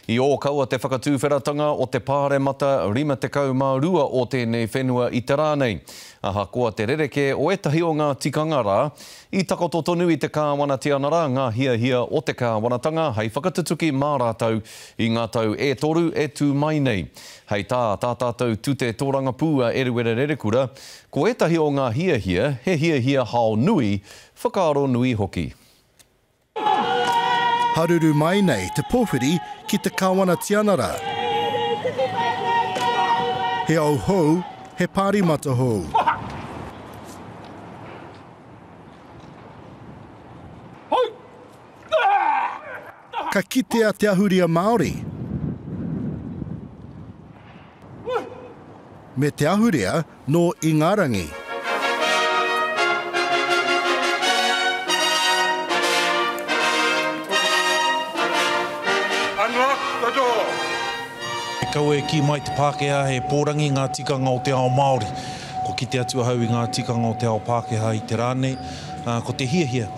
I ōkawa te whakatuwheratanga o te Pāremata 52 o tēnei whenua i te rā nei. Ahakoa te rerekē o ētahi o ngā tikanga rā, i takoto tonu i te Kāwana-Tianara ngā hiahia o te kāwanatanga hei whakatutuki mā rātou i ngā tau e toru e tū mai nei. Hei tā tā tātou tute tōrangapū a Eruera Rerekura, ko ētahi o ngā hiahia he hiahia hao nui, whakaaro nui hoki. Haruru mai nei te pōwhiri ki te Kāwana Tianara. He ao hou, he pāremata hou. Ka kitea te ahurea Māori me te ahurea nō Ingarangi. Unlock the door! Kaua e kī mai te Pākehā he pōrangi ngā tikanga o te ao Māori. Kua kite atu ahau i ngā tikanga o te ao Pākehā i te rā nei, ā, ko te hiahia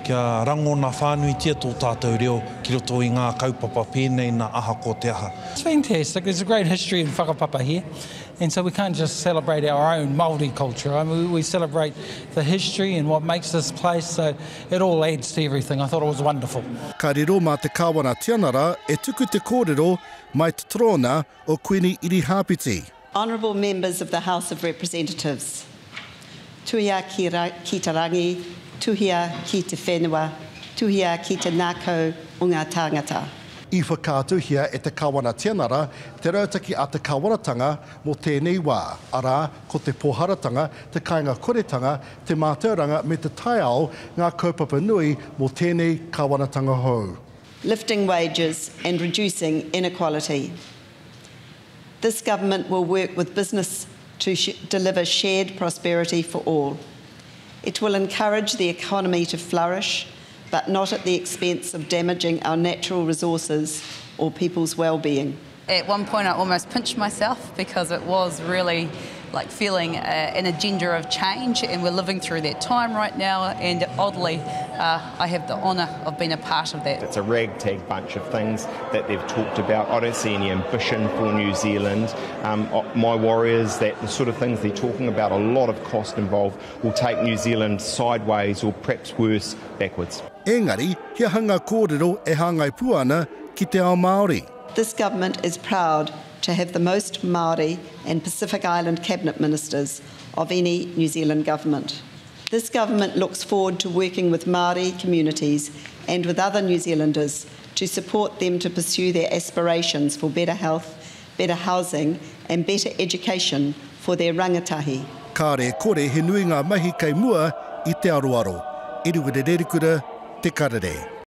kia rangona whānuitia tō tātou reo ki roto i ngā kaupapa pēnei nā ahakoa te aha. It's fantastic, there's a great history and whakapapa here. And so we can't just celebrate our own Māori culture. I mean, we celebrate the history and what makes this place, so it all adds to everything. I thought it was wonderful. Ka riro mā te Kāwana Tianara e tuku te kōrero mai te torōna o Kuini Irihāpeti. Honourable members of the House of Representatives, Tuia ki, ki te rangi, tuhia ki te whenua, tuhia ki te ngākau o ngā tāngata. I whakaatuhia e te Kāwana Tianara te rautaki a te kāwanatanga mō tēnei wā, arā, ko te pōharatanga, te kāinga koretanga, te mātauranga me te taiao ngā kaupapa nui mō tēnei kāwanatanga hou. Lifting wages and reducing inequality. This government will work with business to deliver shared prosperity for all. It will encourage the economy to flourish, but not at the expense of damaging our natural resources or people's well-being. At one point I almost pinched myself because it was really like feeling uh, an agenda of change and we're living through that time right now and oddly uh, I have the honour of being a part of that. It's a ragtag bunch of things that they've talked about. I don't see any ambition for New Zealand. Um, uh, my worry is that the sort of things they're talking about, a lot of cost involved, will take New Zealand sideways or perhaps worse, backwards. Engari, he aha ngā kōrero e hāngai pū ana ki te ao Māori? This government is proud to have the most Māori and Pacific Island cabinet ministers of any New Zealand government. This government looks forward to working with Māori communities and with other New Zealanders to support them to pursue their aspirations for better health, better housing and better education for their rangatahi. Kāre e kore he nui ngā mahi kei mua i te aroaro. Eruera Rerekura, Te Karere.